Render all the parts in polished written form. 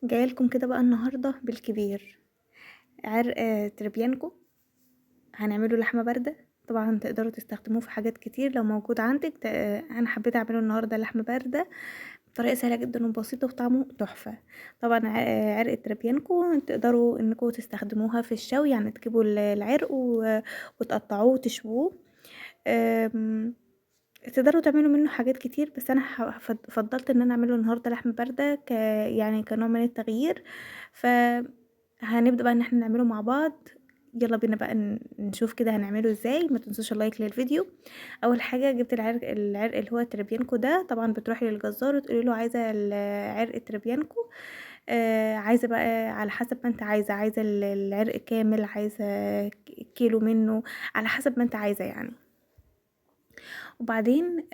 جاية لكم كده بقى النهارده بالكبير، عرق تربيانكو. هنعمله لحمه باردة. طبعا تقدروا تستخدموه في حاجات كتير لو موجود عندك. انا حبيت اعمله النهارده لحمه باردة بطريقة سهلة جدا وبسيطة وطعمه تحفة. طبعا عرق التربيانكو تقدروا انكم تستخدموها في الشوي، يعني تجيبوا العرق وتقطعوه وتشووه. تقدروا تعملوا منه حاجات كتير، بس انا فضلت ان انا اعمله النهارده لحمه باردة كنوع من التغيير. فهنبدا بقى ان احنا نعمله مع بعض. يلا بينا بقى نشوف كده هنعمله ازاي. ما تنسوش ال like للفيديو. اول حاجة جبت العرق اللي هو التربيانكو ده. طبعا بتروحي للجزار وتقولي له عايزه عرق التربيانكو، عايزه بقى على حسب ما انت عايزه، عايزه العرق كامل، عايزه كيلو منه، على حسب ما انت عايزه يعني. وبعدين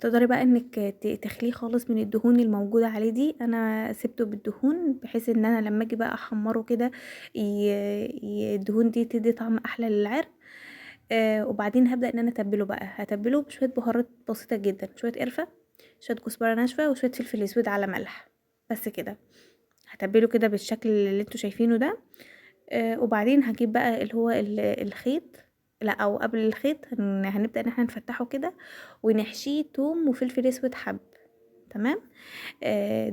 تقدري بقى انك تخليه خالص من الدهون الموجودة عليه دي. انا سبته بالدهون بحيث ان انا لما اجي بقى احمره كده الدهون دي تدي طعم احلى للعرق. وبعدين هبدا ان انا اتبله بقى. هتبله بشوية بهارات بسيطة جدا، شوية قرفه، شوية كزبره ناشفة، وشوية فلفل اسود على ملح، بس كده. هتبله كده بالشكل اللي انتوا شايفينه ده. وبعدين هجيب بقى اللي هو الخيط، لا او قبل الخيط هنبدا ان احنا نفتحه كده ونحشيه توم وفلفل اسود حب. تمام.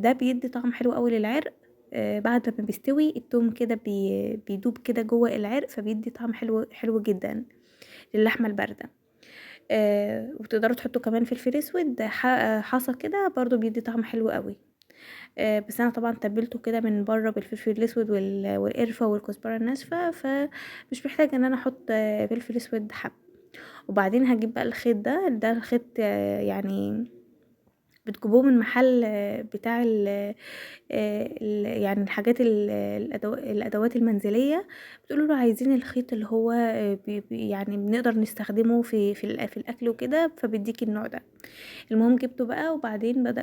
ده بيدي طعم حلو قوي للعرق. بعد ما بيستوي التوم كده بيدوب كده جوه العرق، فبيدي طعم حلو حلو جدا للحمه البارده. وتقدروا تحطوا كمان فلفل اسود حصى كده، برضو بيدي طعم حلو قوي. بس انا طبعا تبلته كده من بره بالفلفل الاسود والقرفه والكزبره الناشفه، فمش محتاجه ان انا احط فلفل اسود حب. وبعدين هجيب بقى الخيط ده. ده الخيط بتجيبوه من محل بتاع يعني الحاجات الادوات المنزلية. بتقولوا له عايزين الخيط اللي هو بنقدر نستخدمه في الاكل وكده، فبيديكي النوع ده. المهم جبته بقى، وبعدين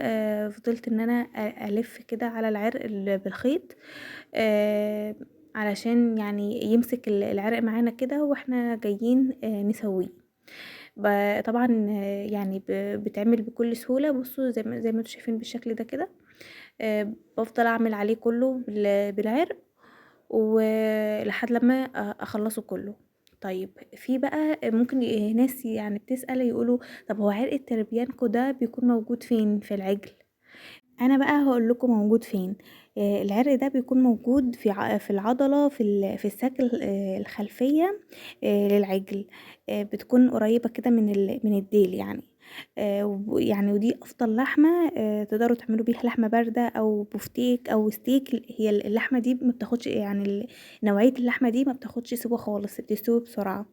فضلت ان انا الف كده على العرق بالخيط، علشان يمسك العرق معانا كده واحنا جايين نسويه. طبعا بتعمل بكل سهولة. بصوا زي ما انتوا شايفين بالشكل ده كده. بفضل اعمل عليه كله بالعرق ولحد لما اخلصه كله. طيب في بقى ممكن ناس بتسأل يقولوا طب هو عرق التربيانكو ده بيكون موجود فين في العجل؟ انا بقى هقول لكم موجود فين. العرق ده بيكون موجود في العضلة، في الساق الخلفية، للعجل. بتكون قريبة كده من الديل يعني. ودي افضل لحمة، تقدروا تعملوا بيها لحمة باردة او بفتيك او ستيك. هي اللحمة دي ما بتاخدش، يعني نوعية اللحمة دي ما بتاخدش سوا خالص، بتستوي بسرعة،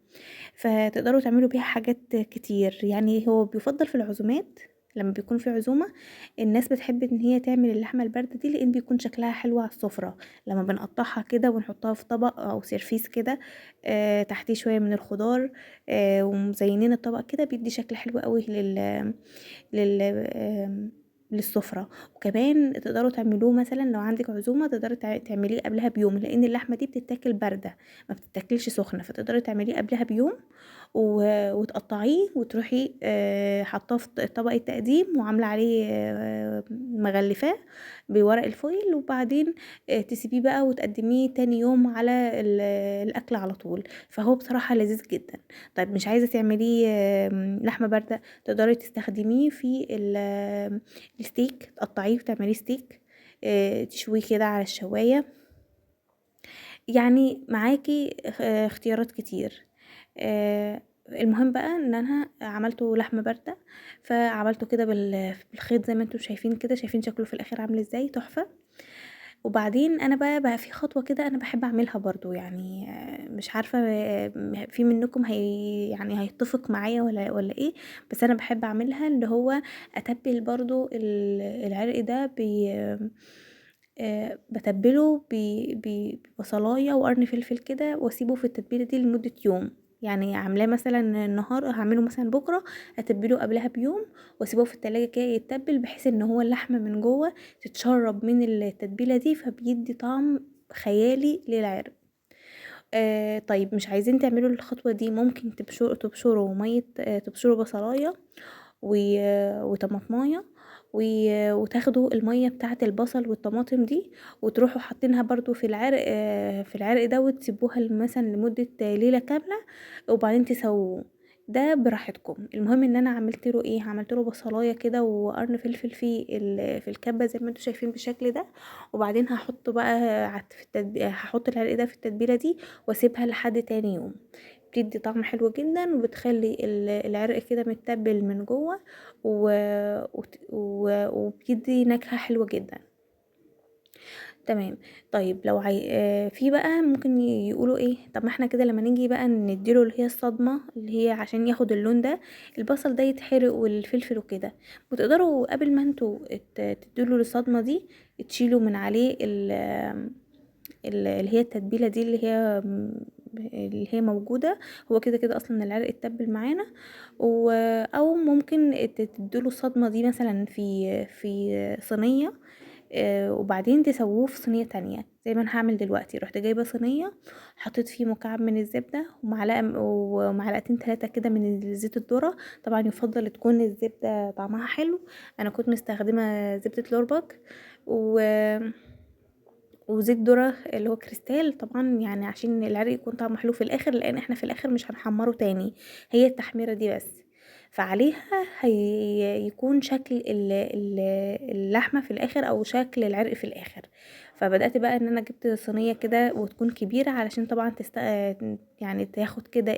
فتقدروا تعملوا بيها حاجات كتير. هو بيفضل في العزومات، لما بيكون في عزومة الناس بتحب ان هي تعمل اللحمة الباردة دي، لان بيكون شكلها حلو على السفرة لما بنقطعها كده ونحطها في طبق او سيرفيس كده، تحتيه شوية من الخضار، ومزينين الطبق كده، بيدي شكل حلو قوي للسفرة. وكمان تقدروا تعملوه مثلا لو عندك عزومة تقدري تعمليه قبلها بيوم، لان اللحمة دي بتتاكل باردة ما بتتاكلش سخنة، فتقدري تعمليه قبلها بيوم وتقطعيه وتروحي، حاطاه في طبق التقديم وعاملة عليه، مغلفاه بورق الفويل، وبعدين، تسيبيه بقى وتقدميه تاني يوم على الاكل على طول. فهو بصراحة لذيذ جدا. طيب مش عايزة تعمليه، لحمة باردة، تقدري تستخدميه في الستيك، تقطعيه وتعمليه ستيك، تشويه كده على الشواية. معاكي اختيارات كتير. المهم بقى ان انا عملته لحمة باردة، فعملته كده بالخيط زي ما انتم شايفين كده، شايفين شكله في الاخر عامل ازاي، تحفة. وبعدين انا بقى في خطوة كده انا بحب اعملها برضو، مش عارفة، في منكم هيتفق معايا ولا ايه، بس انا بحب اعملها، اللي هو اتبل برضو العرق ده بتبله ببصلاية وقرن فلفل كده، واسيبه في التتبيلة دي لمدة يوم. عاملاه مثلا النهار، هعمله مثلا بكرة، اتبله قبلها بيوم واسيبه في التلاجة كده يتبل، بحيث ان هو اللحمة من جوه تتشرب من التتبيلة دي، فبيدي طعم خيالي للعرق. طيب مش عايزين تعملوا الخطوة دي، ممكن تبشروا مية، تبشروا بصلاية وطماطماية وتاخدوا المية بتاعة البصل والطماطم دي وتروحوا حاطينها برضو في العرق، في العرق ده، وتسيبوها مثلا لمدة ليلة كاملة وبعدين تسووه. ده براحتكم. المهم ان انا عملت له ايه، عملت له بصلايه كده وقرن فلفل في الكبه زي ما انتم شايفين بالشكل ده. وبعدين هحطه بقى هحط العرق ده في التتبيله دي واسيبها لحد تاني يوم. بتدي طعم حلو جدا وبتخلي العرق كده متبل من جوه وبيدي نكهة حلوة جدا. تمام. طيب لو في بقى ممكن يقولوا ايه، طب ما احنا كده لما نيجي بقى نديله اللي هي الصدمة اللي هي عشان ياخد اللون ده، البصل ده يتحرق والفلفل وكده، وتقدروا قبل ما انتوا تديله الصدمة دي تشيلوا من عليه اللي هي التتبيله دي اللي هي موجودة. هو كده كده اصلا العرق اتبل معانا، او ممكن تديله الصدمة دي مثلا في صينية، وبعدين تسووه في صينية تانية زي ما انا هعمل دلوقتي. رحت جايبه صينية حطيت فيه مكعب من الزبدة ومعلقة ومعلقتين 3 كده من زيت الذرة. طبعا يفضل تكون الزبدة طعمها حلو، انا كنت مستخدمة زبدة لورباك وزيت ذره اللي هو كريستال، طبعا يعني عشان العرق يكون طعمه حلو في الاخر، لان احنا في الاخر مش هنحمره تاني، هي التحميره دي بس. فعليها هيكون شكل اللحمة في الاخر او شكل العرق في الاخر. فبدات بقى ان انا جبت صينية كده وتكون كبيرة علشان طبعا يعني تاخد كده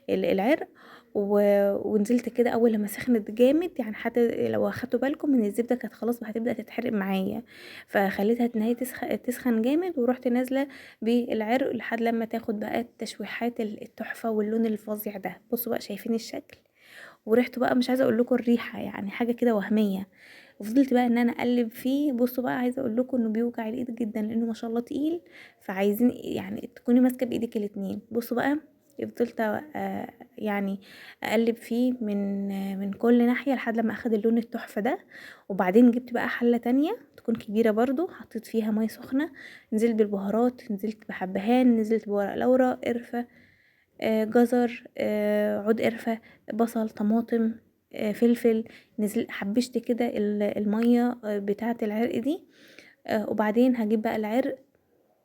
العرق، ونزلت كده اول لما سخنت جامد، يعني حتى لو اخدتوا بالكم من الزبدة كانت خلاص هتبدا تتحرق معايا، فخليتها ان هي تسخن جامد، ورحت نازله بالعرق لحد لما تاخد بقى التشويحات التحفة واللون الفظيع ده. بصوا بقى شايفين الشكل وريحته بقى، مش عايزه اقول لكم الريحة، يعني حاجة كده وهمية. وفضلت بقى ان انا اقلب فيه. بصوا بقى عايزه اقول لكم انه بيوجع الايد جدا لانه ما شاء الله تقيل، فعايزين يعني تكوني ماسكه بايدك الاتنين. بصوا بقى فضلت يعني اقلب فيه من كل ناحية لحد لما اخد اللون التحفة ده. وبعدين جبت بقى حله تانية تكون كبيرة برضو، حطيت فيها مية سخنة، نزلت بالبهارات، نزلت بحبهان، نزلت بورق لورا، قرفه، جزر، عود قرفه، بصل، طماطم، فلفل. نزل حبشت كده المية بتاعه العرق دي. وبعدين هجيب بقى العرق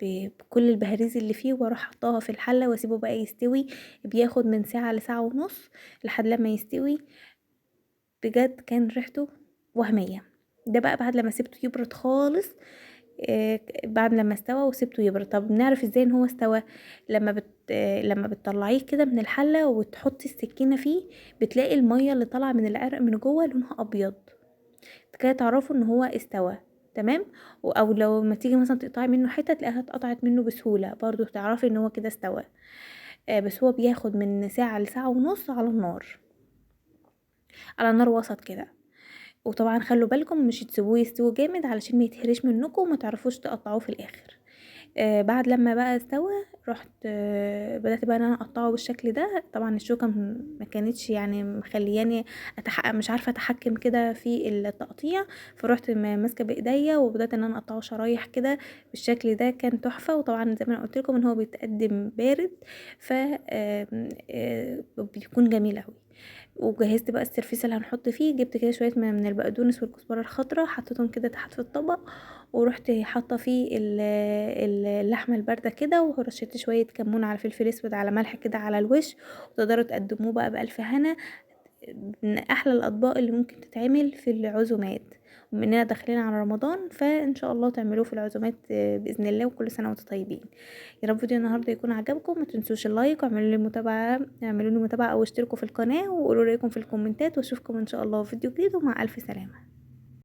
بكل البهاريز اللي فيه واروح حطاها في الحلة واسيبه بقى يستوي. بياخد من ساعة لساعة ونص لحد لما يستوي. بجد كان ريحته وهمية. ده بقى بعد لما سبته يبرد خالص، بعد لما استوى وسبته يبرد. طب نعرف ازاي ان هو استوى؟ لما بتطلعيه كده من الحلة وتحطي السكينة فيه، بتلاقي المية اللي طالعه من العرق من جوه لونها ابيض، كده تعرفوا ان هو استوى. تمام. او لو ما تيجي مثلا تقطعي منه حتة تلاقيها اتقطعت منه بسهولة، برضو تعرفي ان هو كده استوى. بس هو بياخد من ساعة لساعة ونص على النار، على النار وسط كده. وطبعا خلوا بالكم مش تسيبوه يستوي جامد علشان ما يتهريش منكم وما تعرفوش تقطعوه في الاخر. بعد لما بقى استوى رحت بدأت بقى ان انا اقطعه بالشكل ده. طبعا الشوكة ما كانتش يعني مخلياني مش عارفة اتحكم كده في التقطيع، فروحت ماسكة بايديا وبدأت ان انا اقطعه شرايح كده بالشكل ده. كان تحفة. وطبعا زي ما انا قلت لكم ان هو بيتقدم بارد، ف بيكون جميل قوي. وجهزت بقى السيرفيس اللي هنحط فيه، جبت كده شوية من البقدونس والكزبره الخضراء حطيتهم كده تحت في الطبق، ورحت حاطه فيه اللحمة البارده كده، ورشيت شوية كمون على فلفل اسود على ملح كده على الوش. وتقدروا تقدموه بقى بالف هنا. من احلى الاطباق اللي ممكن تتعمل في العزومات، ومننا داخلين على رمضان فان شاء الله تعملوه في العزومات باذن الله. وكل سنة وانتم طيبين. يا رب فيديو النهارده يكون عجبكم، ما تنسوش ال like واعملوا لي متابعه، اعملوا لي متابعه او اشتركوا في القناة وقولوا رايكم في الكومنتات، واشوفكم ان شاء الله في فيديو جديد، ومع الف سلامه.